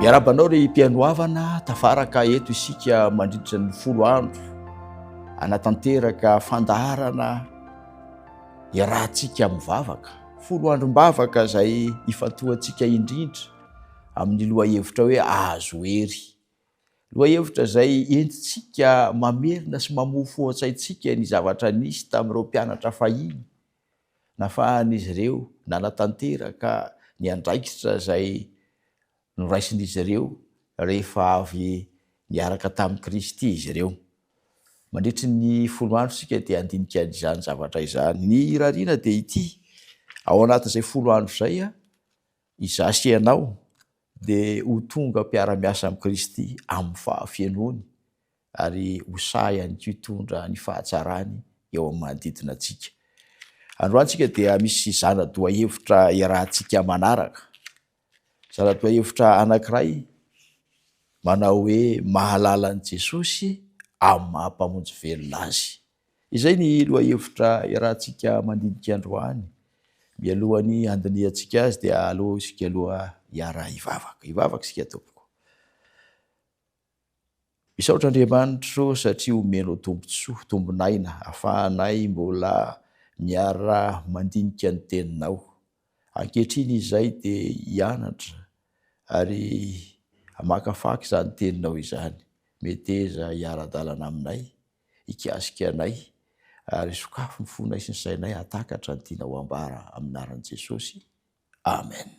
Miarahaba anao ry mpihaino havana, tafaraka eto isika mandritra ny folo andro hanatanteraka fandaharana iarahantsika mivavaka. Folo androm-bavaka izay ifantohantsika indrindra amin'ny lohahevitra hoe ahazo hery. Lohahevitra izay entintsika mamerina sy mamoha fo an-tsaintsika ny zavatra nisy tamin'ireo mpianatra fahiny Nafahan'izy ireo nanatanteraka ny andraikitra izay noraisin'izy ireo rehefa avy niaraka tamin'i Kristy izy ireo. Mandritry ny folo andro isika dia handinika an'izany zavatra izany. Ny irariana dia ity, ao anatin'izay folo andro izay, izaho sy ianao dia ho tonga mpiara-miasa amin'i Kristy amin'ny fahafenoany ary ho sahy ihany koa hitondra ny fahatsarany eo amin'ny manodidina antsika. Androany tsika dia misy zana-dohahevitra iarahantsika manaraka. Zana-dohahevitra anankiray manao hoe mahalala an'i Jesosy amin'ny maha Mpamonjy velona azy. Izay ny lohahevitra iarahantsika mandinika androany. Mialohan'ny handinihantsika azy dia aleo isika aloha hiara-hivavaka. Hivavaka isika tompoko. Misaotra Andriamanitro satria omenao tombotsoa, tombon'aina afahanay mbola miara mandinika ny teninao. Ankehitriny izay dia hianatra ary hamakafaka izany teninao izany. Meteza hiara-dalana aminay, hikasika anay ary sokafy ny fonay sy ny sainay hahatakatra ny tianao ambara amin'ny anaran'i Jesosy. Amen.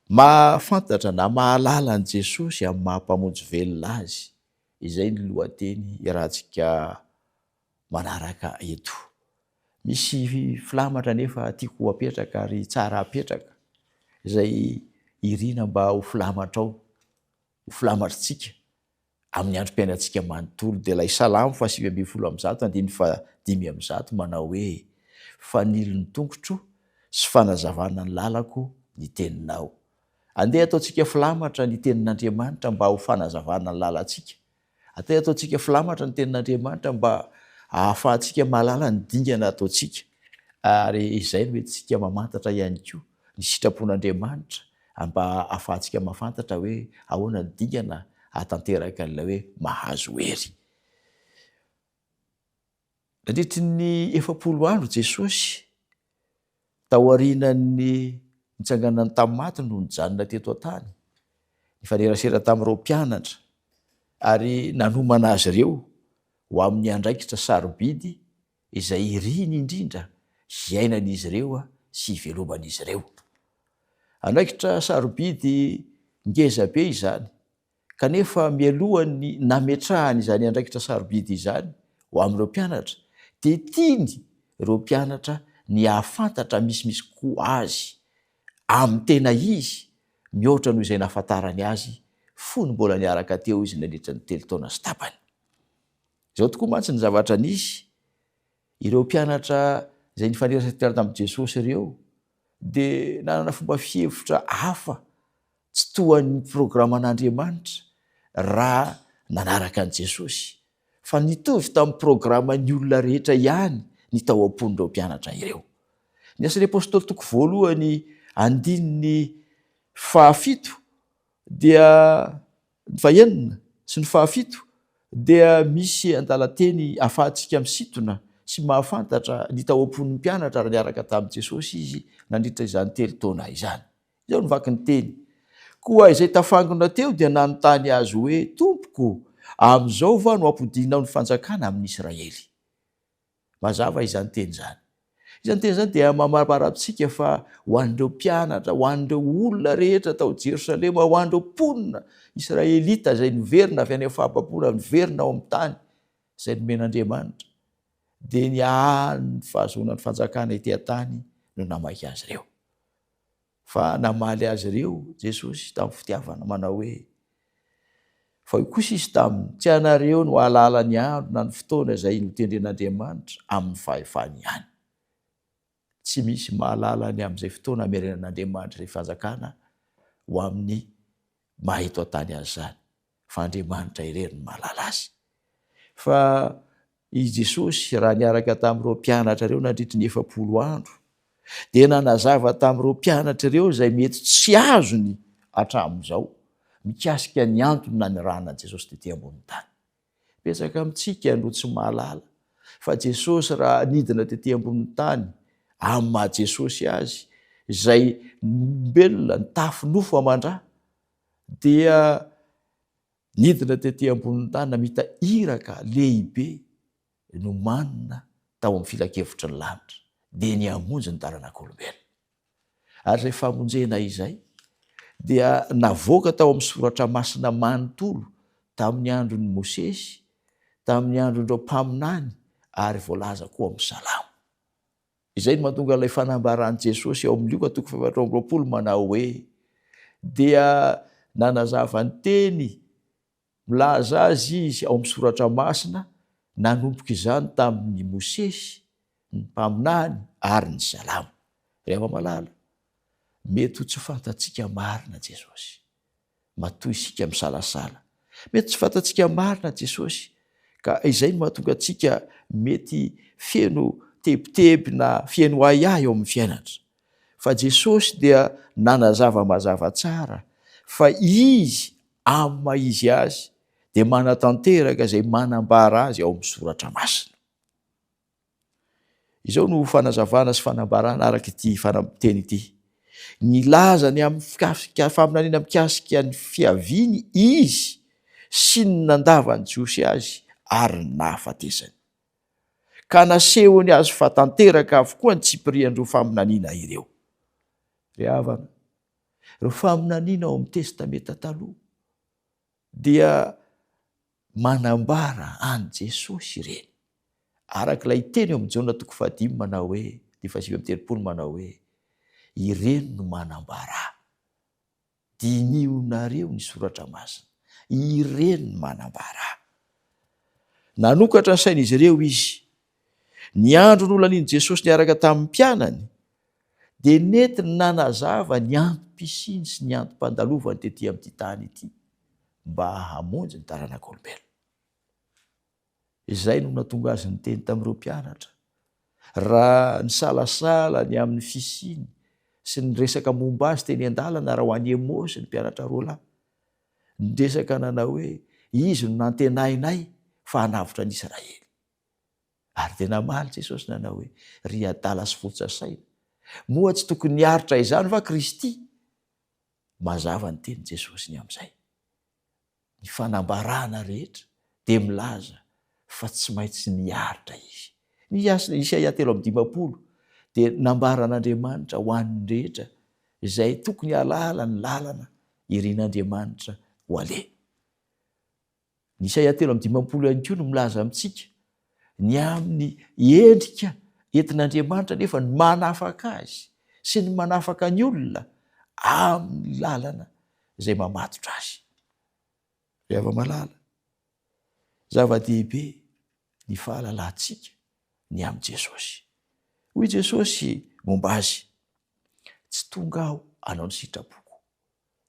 Mahafantatra na mahalala an'i Jesosy amin'ny maha Mpamonjy velona Azy, izay ny lohateny iarahantsika manaraka eto. Misy filamatra anefa tiako ho apetraka ary tsara apetraka, izay irina mba ho filamatrao, ho filamatritsika amin'ny androm-piainantsika manontolo dia ilay Salamo faha 119 andininy faha 105 manao hoe, Fanilo ny tongotro sy fanazavana ny lalako ny teninao. Andeha ataontsika filamatra ny tenin'Andriamanitra mba ho fanazavana ny lalantsika. Andeha ataontsika filamatra ny tenin'Andriamanitra mba ahafahantsika mahalala ny dingana ataontsika. Ary izay no entintsika mamantatra ihany koa ny sitrapon'Andriamanitra mba ahafahantsika mahafantatra hoe ahoana ny dingana hahatanteraka an'ilay hoe mahazo hery. Nandritry ny 40 andro Jesosy, taorian'ny nitsanganany tamin'ny maty no nijanona teto an-tany, nifanerasera tamin'ireo mpianatra ary nanomana azy ireo ho amin'ny andraikitra sarobidy izay iriny indrindra hiainan'izy ireo sy hiveloman'izy ireo. Andraikitra sarobidy ngeza be izany, kanefa mialohan'ny nametrahany izany andraikitra sarobidy izany ho amin'ireo mpianatra, dia tiany ireo mpianatra ny hahafantatra misimisy kokoa azy amin'ny tena izy mihoatra noho izay nahafantarany azy fony mbola niaraka teo izy nandritra ny telo taona sy tapany. Izao tokoa mantsy ny zavatra nisy, ireo mpianatra izay nifanerasera tamin'i Jesosy ireo dia nanana fomba fihevitra hafa tsy toa ny programan'Andriamanitra raha nanaraka an'i Jesosy, fa nitovy tamin'ny programan'ny olona rehetra ihany ny tao am-pon'ireo mpianatra ireo. Ny Asan'ny Apostoly toko voalohany andininy fahafito dia Ny fahenina sy ny fahafito dia misy andalan-teny ahafahantsika misintona sy mahafantatra ny tao am-pon'ny mpianatra raha niaraka tamin'i Jesosy izy nandritra izany telo taona izany. Izao no vaky ny teny, Koa izay tafangona teo dia nanontany azy hoe, Tompoko, amin'izao va no hampodianao ny fanjakana amin'ny Israely? Mazava izany teny izany. Izany teny izany dia mamambara amintsika fa ho an'ireo mpianatra, ho an'ireo olona rehetra tao Jerosalema, ho an'ireo mponina Israelita izay niverina avy any amin'ny fahababoana, niverina ao amin'ny tany izay nomen'Andriamanitra, dia ny hany fahazoana ny fanjakana ety an-tany no namaika azy ireo. Fa namaly azy ireo Jesosy tamin'ny fitiavana, manao hoe, Fa hoy kosa Izy taminy, Tsy anareo no hahalala ny andro na ny fotoana izay notendren'Andriamanitra amin'ny fahefany ihany. Tsy misy mahalala ny amin'izay fotoana hamerenan'Andriamanitra izay fanjakana ho amin'ny maha eto an-tany azy izany, fa Andriamanitra irery no mahalala azy. Fa I Jesosy, raha niaraka tamin'ireo mpianatra ireo nandritry ny 40 andro, dia nanazava tamin'ireo mpianatra ireo izay mety tsy azony hatramin'izao mikasika ny antony nanirahana an'i Jesosy tety ambonin'ny tany. Betsaka amintsika no tsy mahalala fa Jesosy raha nidina tety ambonin'ny tany amin'ny maha Jesosy azy izay olombelona nitafy nofo aman-dra dia nidina tety ambonin'ny tany namita iraka lehibe nomanina tao amin'ny filankevitry ny lanitra dia ny hamonjy ny taranak'olombelona. Ary izay famonjena izay dia navoaka tao amin'ny soratra masina manontolo tamin'ny andron'i Mosesy, tamin'ny andron'ireo mpaminany ary voalaza koa amin'ny Salamo. Izay no mahatonga ilay fanambaran'i Jesosy ao amin'ny Lioka toko fahefatra amby 24 manao hoe, Dia nanazava ny teny Milaza azy izy ao amin'ny Soratra Masina, nanomboka izany tamin'i Mosesy, ny mpaminany ary ny Salamo. Ry hava-malala, mety ho tsy fantatsika marina Jesosy, matoa isika misalasala. Mety tsy fantatsika marina Jesosy, ka izay no mahatonga antsika mety feno tebiteby na feno ahiahy eo amin'ny fiainana. Fa Jesosy dia nanazava mazava tsara fa Izy amin'ny maha Izy Azy dia manatanteraka izay manambara Azy ao amin'ny Soratra Masina. Izao no fanazavana sy fanambarana araka ity teny ity. Nilaza ny amin'ny faminaniana mikasika ny fiaviany Izy sy ny nandavan'ny Jiosy Azy ary ny nahafatesany. Ka nasehony azy fa tanteraka avokoa ny tsipirian'ireo faminaniana ireo. Ry havana, ireo faminaniana ao amin'ny Testamenta Taloha dia manambara an'i Jesosy ireny. Araka ilay teny ao amin'ny Jaona toko fahadimy manao hoe, dia fahasivy amby 30 manao hoe, ireny no manambara ahy. Dinihonareo ny Soratra Masina. Ireny no manambara ahy. Nanokatra ny sain'izy ireo izy. Ny andro nolanian'i Jesosy niaraka tamin'ny mpianany, dia nentiny nanazava ny antom-pisiany sy ny antom-pandalovany tetỳ amin'ity tany ity, mba hamonjy ny taranak'olombelona. Izay no nahatonga azy niteny tamin'ireo mpianatra, raha nisalasala ny amin'ny fisiany sy ny resaka momba azy teny an-dalana raha ho any Emaosy ny mpianatra roalahy. Niresaka nanao hoe, Izy no nantenainay fa hanavotra ny Israely. Ary dia namaly Jesosy nanao hoe, Ry adala sy votsa saina, moa tsy tokony hiaritra izany va Kristy? Mazava ny tenin'i Jesosy ny amin'izay. Ny fanambarana rehetra dia milaza fa tsy maintsy niaritra izy. Ny Isaia 53 dia nambaran'Andriamanitra ho an'ny rehetra izay tokony hahalala ny lalana irin'Andriamanitra ho aleha. Ny Isaia 53 ihany koa no milaza amintsika ny amin'ny endrika entin'Andriamanitra nefa ny manafaka azy sy ny manafaka ny olona amin'ny lalana izay mamatotra azy. Ry hava-malala, zava-dehibe ny fahalalantsika ny amin'i Jesosy. Hoy Jesosy momba azy, Tsy tonga aho hanao ny sitrapoko,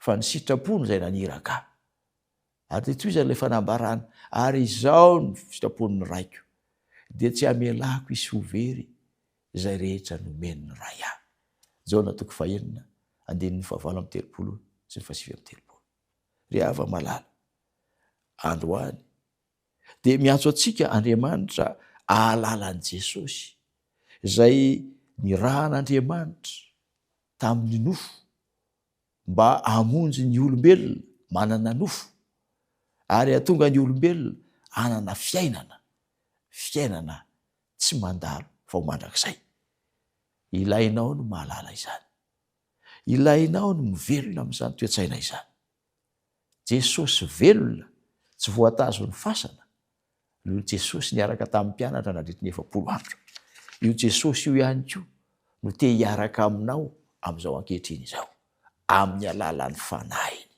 fa ny sitrapony izay naniraka ahy. Ary dia tohizany ilay fanambarana, Ary izao ny sitrapon'ny Raiko, dia tsy hamelako hisy ho very izay rehetra nomen'ny Ray ahy. Jaona toko fahenina, andininy fahavalo amby 30 sy ny fahasivy amby 30. Ry hava-malala, androany dia miantso antsika Andriamanitra hahalala an'i Jesosy, izay nirahan'Andriamanitra tamin'ny nofo, mba hamonjy ny olombelona manana nofo ary hahatonga ny olombelona hanana fiainana, fiainana tsy mandalo fa ho mandrakizay. Ilainao ny mahalala izany. Ilainao ny mivelona amin'izany toe-tsaina izany. Jesosy velona, tsy voatazon'ny fasana, no Jesosy niaraka tamin'ny mpianatra nandritry ny 40 andro. Io Jesosy io ihany koa no te hiaraka aminao amin'izao ankehitriny izao, amin'ny alalan'ny Fanahiny,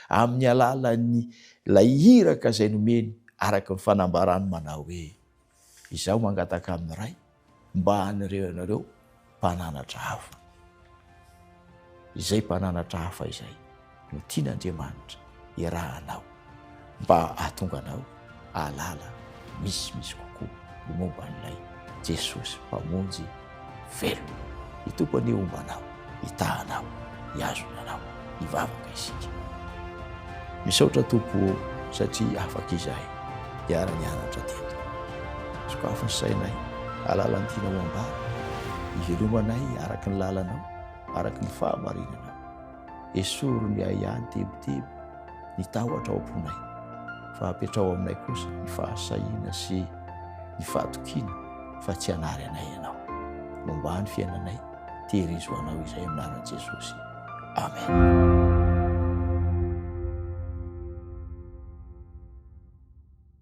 amin'ny alalan'ny ilay iraka izay nomeny araka ny fanambarany manao hoe, Izaho mangataka amin'ny Ray mba hanireo anareo mpananatra hafa. Izay mpananatra hafa izay no tian'Andriamanitra hiarahanao mba hahatonga anao hahalala misimisy kokoa ny momba an'ilay Jesosy Mpamonjy velona. Ny Tompo anie homba anao, hitaha anao, hihazona anao. Hivavaka isika. Misaotra Tompo ô satria afaka izahay hiara-nianatra teto. Sokafy ny sainay, hahalala ny tianao ambara, hivelomanay araka ny lalanao, araka ny fahamarinanao. Esory ny ahiahy, ny tebiteby, ny tahotra ao am-ponay, fa apetraho aminay kosa ny fahasahiana sy ny fahatokiana fa tsy hanary anay Ianao. Momba ny fiainanay, tehirizo ho Anao izay amin'ny anaran'i Jesosy. Amen.